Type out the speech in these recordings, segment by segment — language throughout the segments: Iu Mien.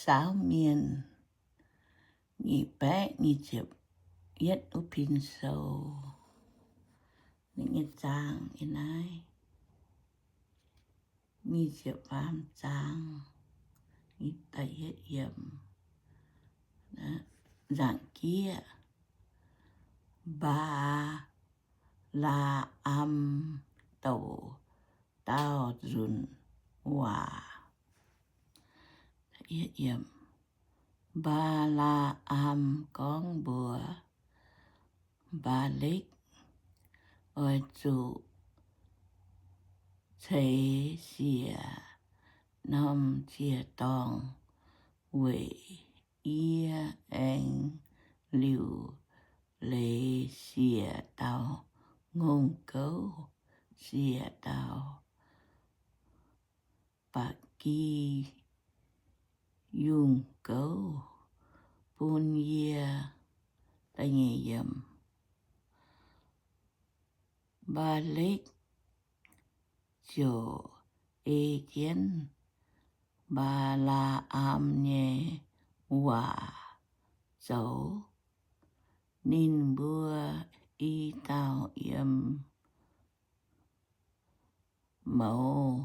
Daauv Mienh, nyic baeqv nyic ziepc yietv wuov pin sou. Ninh nyei zaang yiem naaiv nyic ziepc faam zaang, da'yietv yiemc, nzaangc jieqv. Mbaa^laa^am douc daauh nzunc waac. Mbaa^laa^am gorngv mbuox Mbaa^lekv, Oix zuqc ceix siec norm ziec-dorngh weic yie aengx liuc leiz siec dauh ngongh gouv, siec dauh ba'gi yungh gouv bun yie. Mbaa^lekv ziouc ei jienv Mbaa^laa^am nyei waac zoux. Ninh mbuo i dauh yiem mouz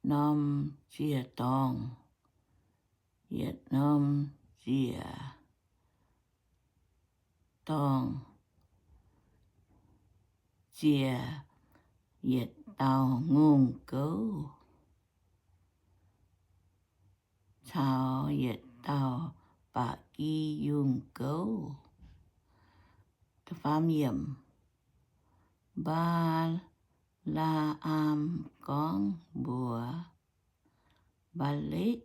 norm ziec-dorngh, yietc norm ziec-dorngh ziec yietc dauh ngongh gouv caux yietc dauh ba'gi yungh gouv. Mbaa^laa^am gorngv mbuox Mbaa^lekv,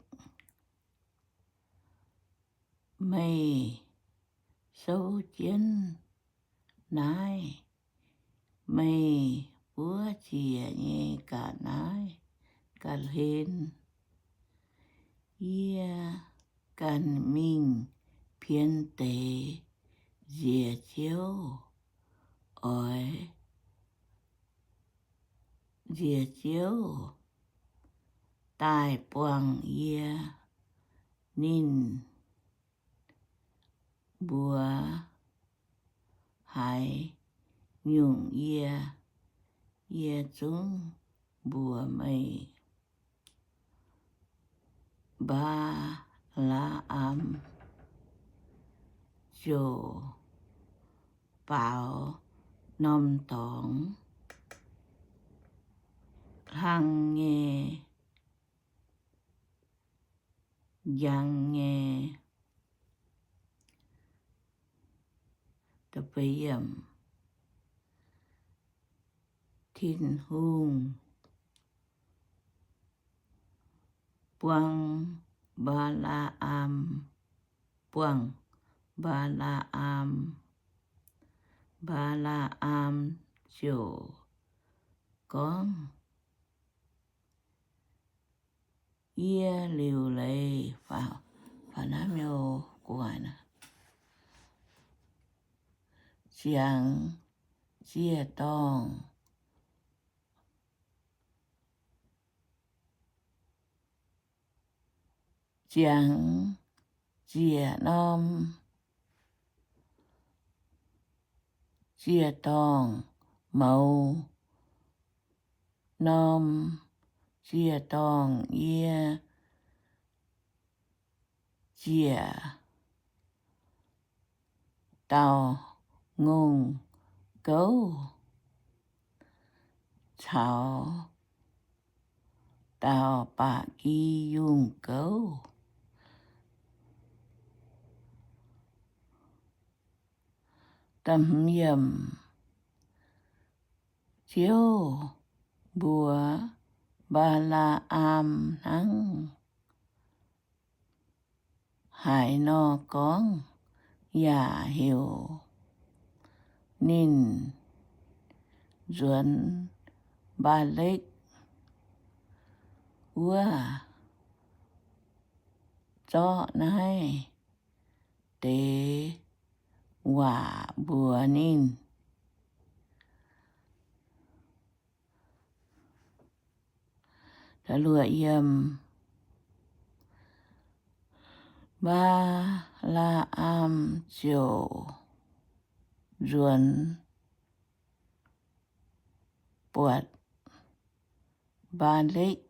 Meih souv jienv naaiv, meih buov ziec nyei ga'naaiv ga'hlen. Yie ganh mingh pien deix nziex ziouv, oix nziex ziouv daaih buangh yie. Ninh mbuox haaix nyungc yie, yie zungv mbuox meih. Mbaa^laa^am ziouc baaux norm dorngx hlang nyei, njang nyei. Tin-Hungh buang Mbaa^laa^am, buangh Mbaa^laa^am. Mbaa^laa^am ziouc gorngv, Yie liuc leiz, ziangx ziec-dorngh, ziangx ziec norm ziec-dorngh, mouz norm ziec-dorngh yie ziec dauh ngongh gouv caux dauh ba'gi yungh gouv. Ziouv mbuox Mbaa^laa^am hnangv haaix nor gorngv yaac heuc ninh nzuonx Mbaalekv wuov zorqv naaiv deix waac mbuox ninh. Mbaa^laa^am ziouc nzuonx buatc Mbaa^lekv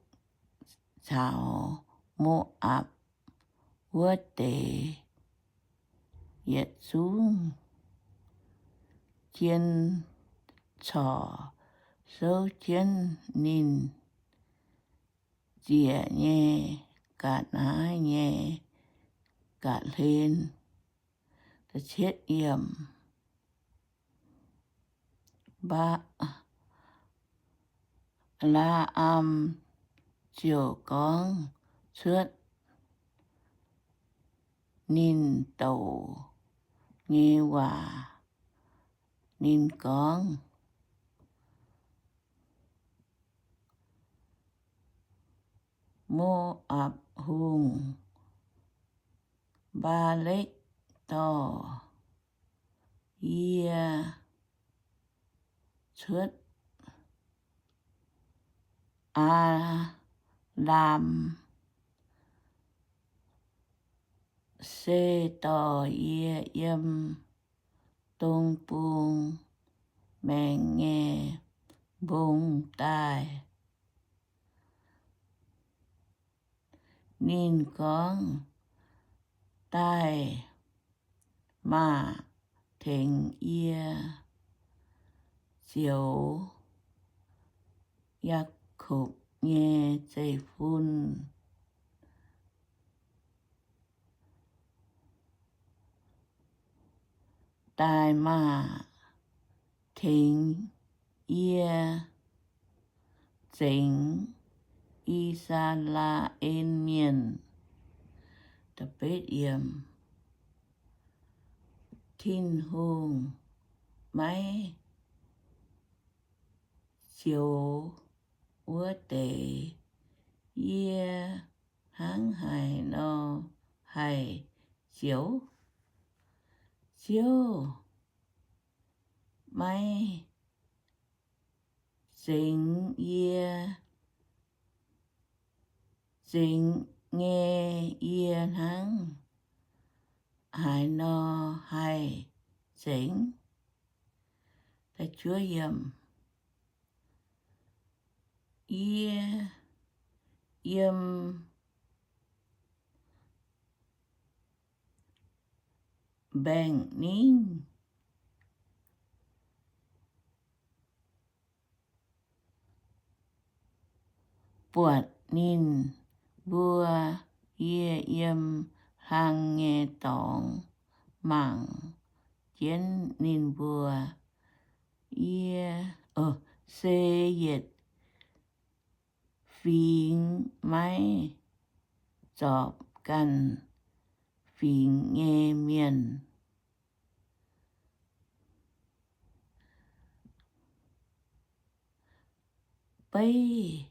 caux Mo^apc wuov deix yietc zungv jien corc souv jienv ninh ziec nyei ga'naaiv nyei ga'hlen. Mbaa^laa^am ziouc gorngv cuotv ninh douc nyei waac. Ninh gorngv, Mo^apc Hungh, Mbaa^lekv dorh yie cuotv Aa^laam, se dorh yie yiem dong bung maengx nyei mbong daaih. Ninh gorngv, Daaih maah! Tengx yie zioux Yaakopv nyei zeiv-fun. Daaih maah! Tengx yie zengx I^saa^laa^en Mienh. Tin-Hungh maiv zioux wuov deix, yie hnangv haaix nor haih zioux? Ziouv maiv zengx yie, zengx nyei yie hnangv haaix nor haih zengx? Yie yiem mbaengx-ningv buatc ninh mbuo, yie yiem hlang nyei dorngx mangc jienv ninh mbuo. Yie, se yietc fingx maiv zorpc ganh fingx nyei mienh. Beiv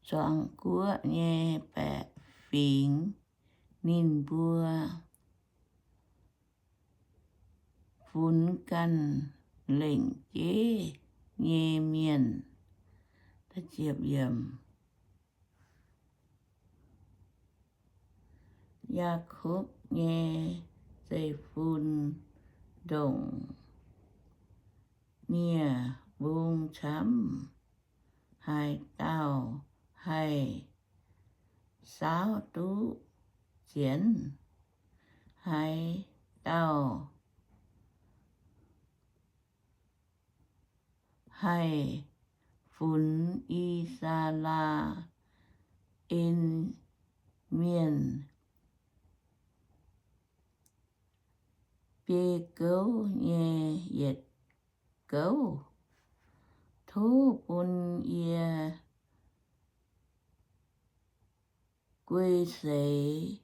zuangx guoqv nyei baeqc fingx, ninh mbuo funx ganh lengc jeiv nyei mienh. Yaakopv nyei zeiv-fun ndongc nie-mbung camv, haaix dauh haih saauv duqv zienx? Haaix dauh haih funx I^saa^laa^en Mienh biei gouv nyei yietc gouv? Tov bun yie guei seix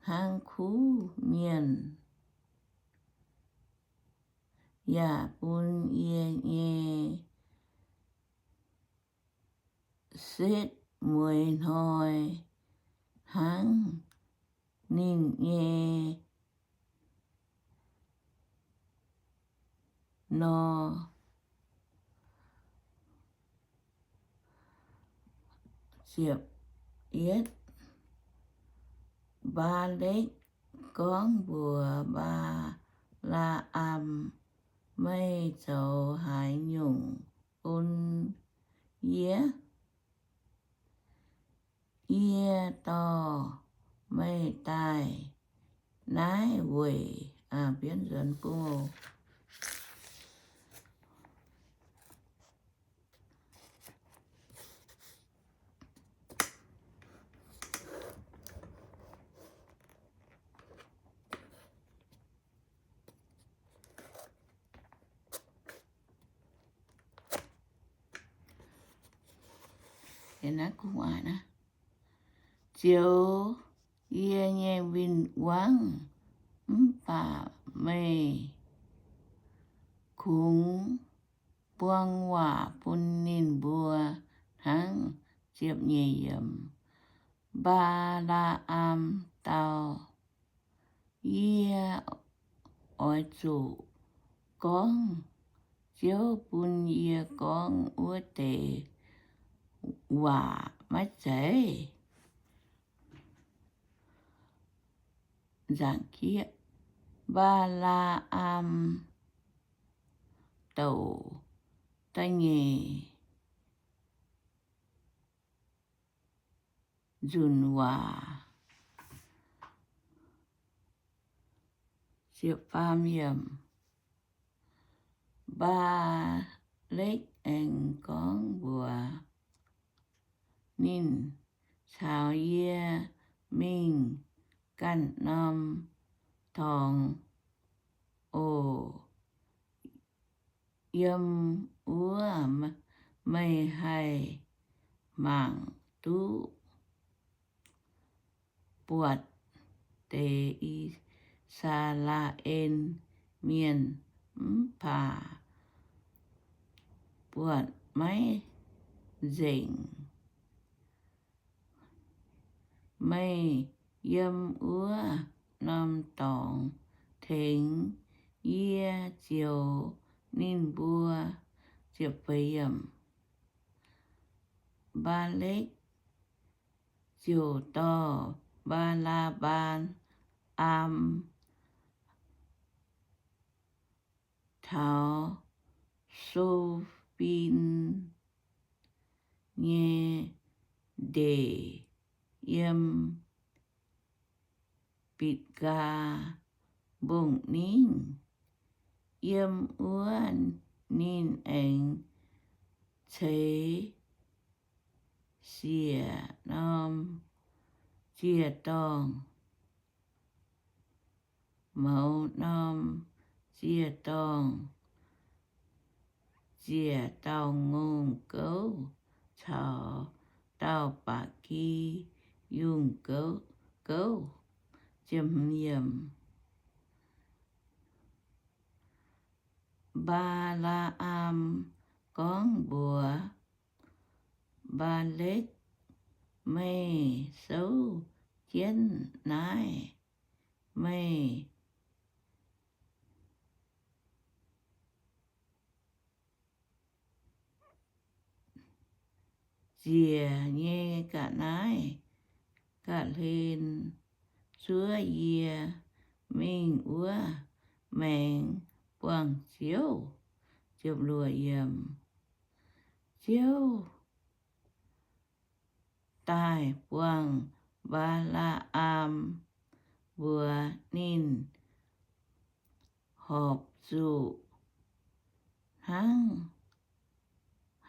hnangv kuv mienh, yaac bun yie nyei setv mueiz hnoi hnangv ninh nyei nor. Mbaa^lekv gorngv mbuox Mbaa^laa^am, Meih zoux haaix nyungc bun yie? Yie dorh meih daaih naaiv weic, a, bienv nzuonx bung Ziouv, yie nyei win-wangv, mv baac meih kungx buang waac bun ninh mbuo hnangv. Ziepc nyeic yiemc. Mbaa^laa^am dau, Yie oix zuqc gorngv Ziouv bun yie gorngv wuov deix waac maiv zeiz? Mbaa^laa^am douc da'nyeic nzunc waac. Mbaa^lekv aengx gorngv mbuox ninh, Caux yie mingh ganh norm dorngx oc. Yiem wuov meih haih mangc duqv buatc deix I^saa^laa^en Mienh, mv baac buatc maiv nzengc. Meih yiem wuov norm dorngx tengx yie, ziouc ninh mbuo. Mbaa^lekv ziouc dorh Mbaa^laa^am taux So^fin nyei ndeic, yiem Bitc^gaa Mbong-Ningv. Yiem wuov ninh aengx ceix siec norm ziec-dorngh, mouz norm ziec-dorngh, ziec dauh ngongh gouv caux dauh ba'gi yungh gouv. Mbaa^laa^am gorngv mbuox Mbaa^lekv, Meih souv jienv naaiv, meih ziec nyei ga'naaiv ga'hlen zuov yie mingh wuov maengx buangh Ziouv. Ziouv daaih buangh Mbaa^laa^am mbuox ninh horpc zuqc hnangv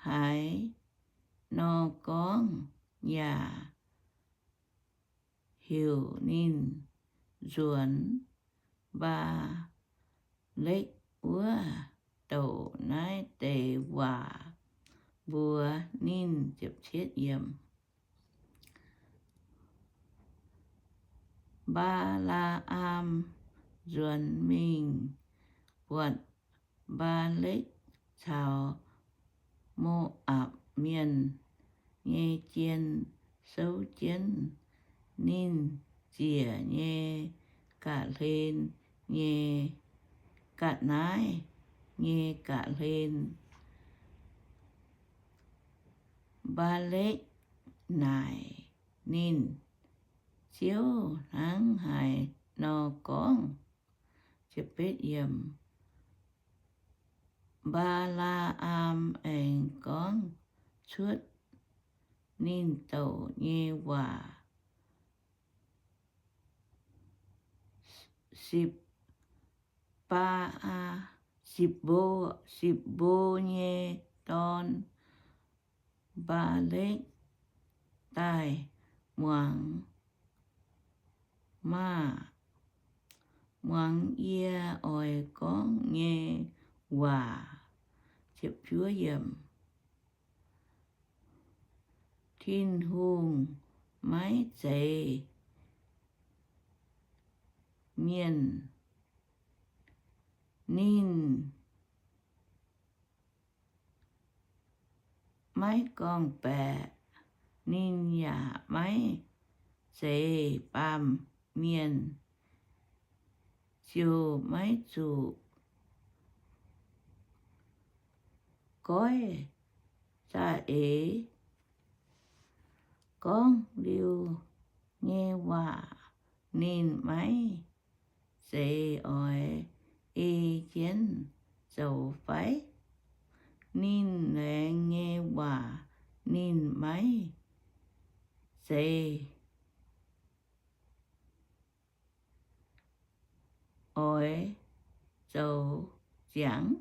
haaix nor gorngv yaac heuc ninh nzuonx Mbaa^lekv wuov douc naaiv deix waac mbuox ninh. Mbaa^laa^am nzuonx mingh buatc Mbaa^lekv caux Mo^apc Mienh nyei jien souv jienv. Ninh ziec nyei ga'hlen nyei ga'naaiv nyei ga'hlen. Mbaa^lekv naaic ninh, Ziouv hnangv haaix nor gorngv. Mbaa^laa^am aengx gorngv cuotv ninh douc nyei waac, Sipv^baa, Sipv^mbo, Sipv^mbo nyei dorn, Mbaalekv, daaih muangx maah! Muangx yie oix gorngv nyei waac. Tin-Hungh maiv zeiz mienh. Ninh maiv gorngv-baeqc. Ninh yaac maiv zeiz baamh mienh, ziouc maiv zuqc goiv za'eix. Gorngv liuz nyei waac ninh maiv zeiz oix ei jienv zoux fai? Ninh laengz nyei waac ninh maiv zeiz oix zoux ziangx?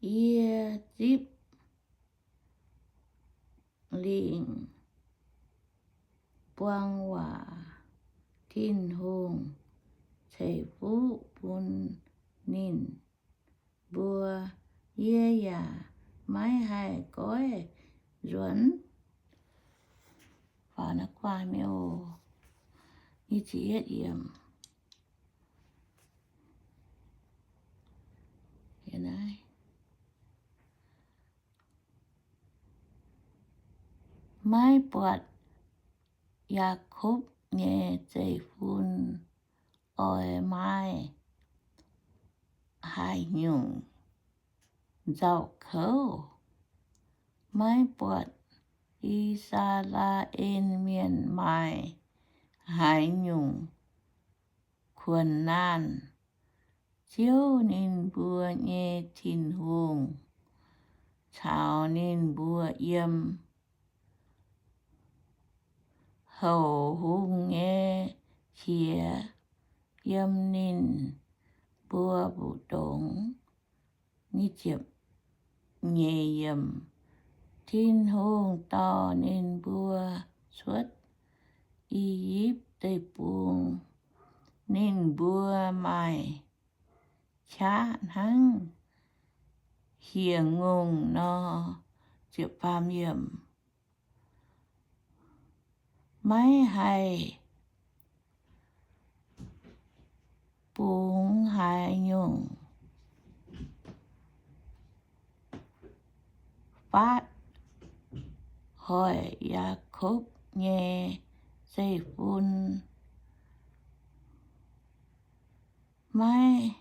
Yie zipv lingc buang waac Tin-Hungh ceix fuqv bun ninh mbuo. Yie yaac maiv haih goiv nzuonx. Maiv buatc Yaakopv nyei zeiv-fun oix maaih haaix nyungc nzauh kouv, maiv buatc I^saa^laa^en Mienh maaih haaix nyungc kuonx naanh. Ziouv, ninh mbuo nyei Tin-Hungh, caux ninh mbuo yiem houc hungh nyei qiex, yiem ninh mbuo mbu'ndongx. Tin-Hungh dorh ninh mbuo cuotv I^yipv Deic-Bung. Ninh mbuo maaih qaqv hnangv hieh ngongh nor. Maiv haih bungx haaix nyungc faatv hoic Yaakopv nyei zeiv-fun. Maiv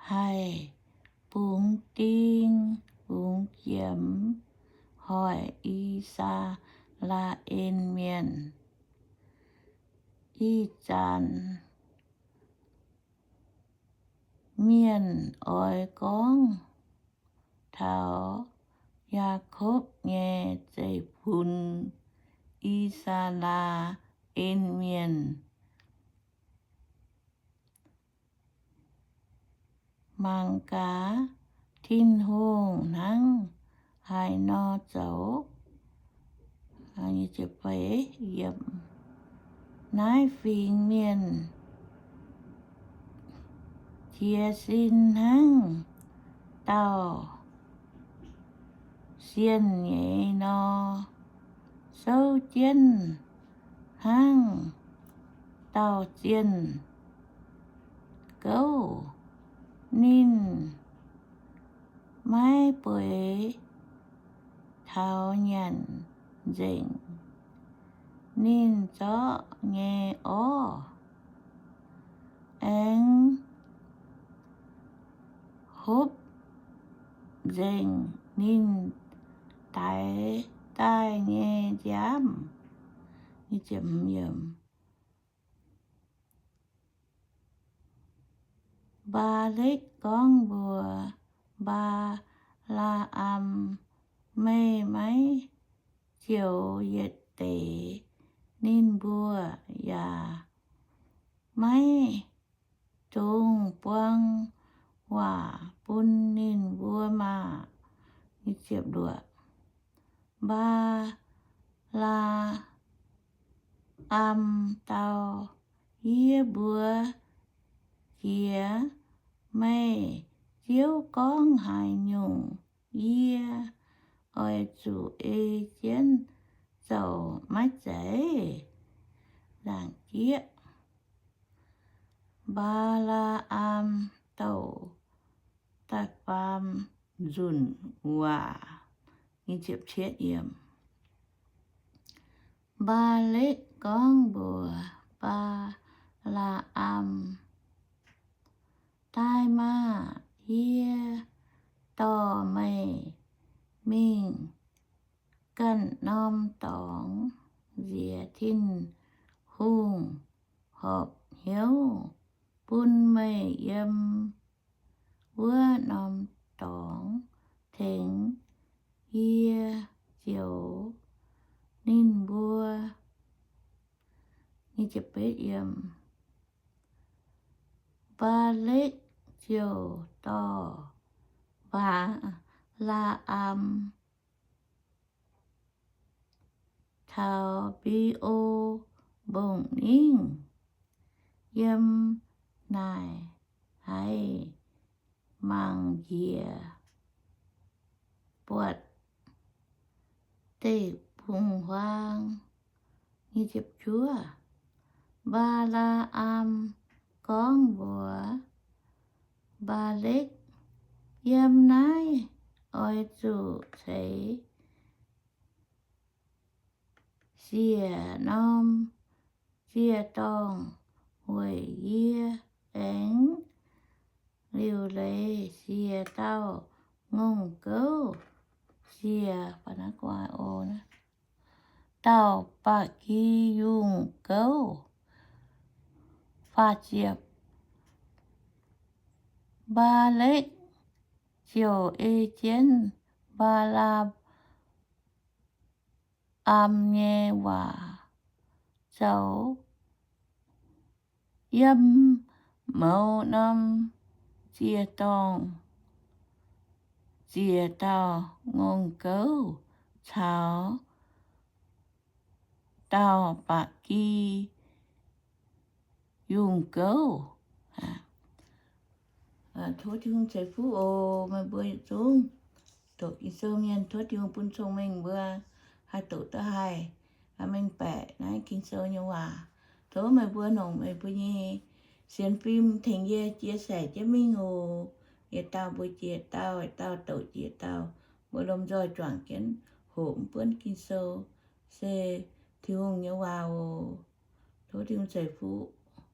haih bungx ding bungx jiemx hoic I^saa^laa^en Mienh. Ih zanc mienh oix gorngv taux Yaakopv nyei zeiv-fun, I^saa^laa^en Mienh, mangc gaax, Tin-Hungh hnangv haaix nor zoux. Naaiv fingx mienh jiez sin hnangv dauh sienh nyeiz nor, souv jienv hnangv dauh zienh gouv. Ninh maiv bueix taux nyanc nzengc. Ninh zorqv nyei orv aengx hopv nzengc ninh daix daaih nyei nziaamv. Mbaa^lekv gorngv mbuox Mbaa^laa^am, Meih maiv joux yietc deix ninh mbuo, yaac maiv dungx buang waac bun ninh mbuo maah! Mbaa^laa^am dau, Yie mbuox jiex meih, Ziouv gorngv haaix nyungc, yie oix zuqc ei jienv zoux, maiv zeiz? Laangc jieqv, Mbaa^laa^am douc daaih faam nzunc waac. Mbaa^lekv gorngv mbuox Mbaa^laa^am, Daaih maah! Yie dorh meih mingh ganh norm dorngx, nziex Tin-Hungh horpc hnyouv bun meih yiem wuov norm dorngx tengx yie zioux ninh mbuo. Mbaa^lekv ziouc dorh Mbaa^laa^am taux Mbi^o Mbong Ningv, yiem naaic haiz mangc njiec buatc deic-bung-huaang. Mbaa^laa^am gorngv mbuox Mbaa^lekv, Yiem naaiv oix zuqc ceix siec norm ziec-dorngh weic yie aengx liuc leiz siec dauh ngongh gouv, siec dauh ba'gi yungh gouv. Mbaa^lekv ziouc ei jienv Mbaa^laa^am nyei waac zoux, yiem mouz norm ziec-dorngh ziec dauh ngongh gouv caux dauh ba'gi yungh gouv. Tov Tin-Hungh ceix fuqv oc meih mbuo yietc zungv. Doqc Ging-Sou mienh, tov Tin-Hungh bun cong-mengh mbuo haih doqc duqv haih, haih mengh baeqc naaiv Ging-Sou nyei waac. Tov meih mbuo nongc meih mbuo nyei sienx fim tengx yie chia sẻ jienv mingh oc. Yietc dauh mbuox jiex dauh, yietc dauh doqc jiex dauh, mbuo lomh nzoih juangc jienv hoqc mv buonv Ging-Sou, se Tin-Hungh nyei waac oc. Tov Tin-Hungh ceix fuqv.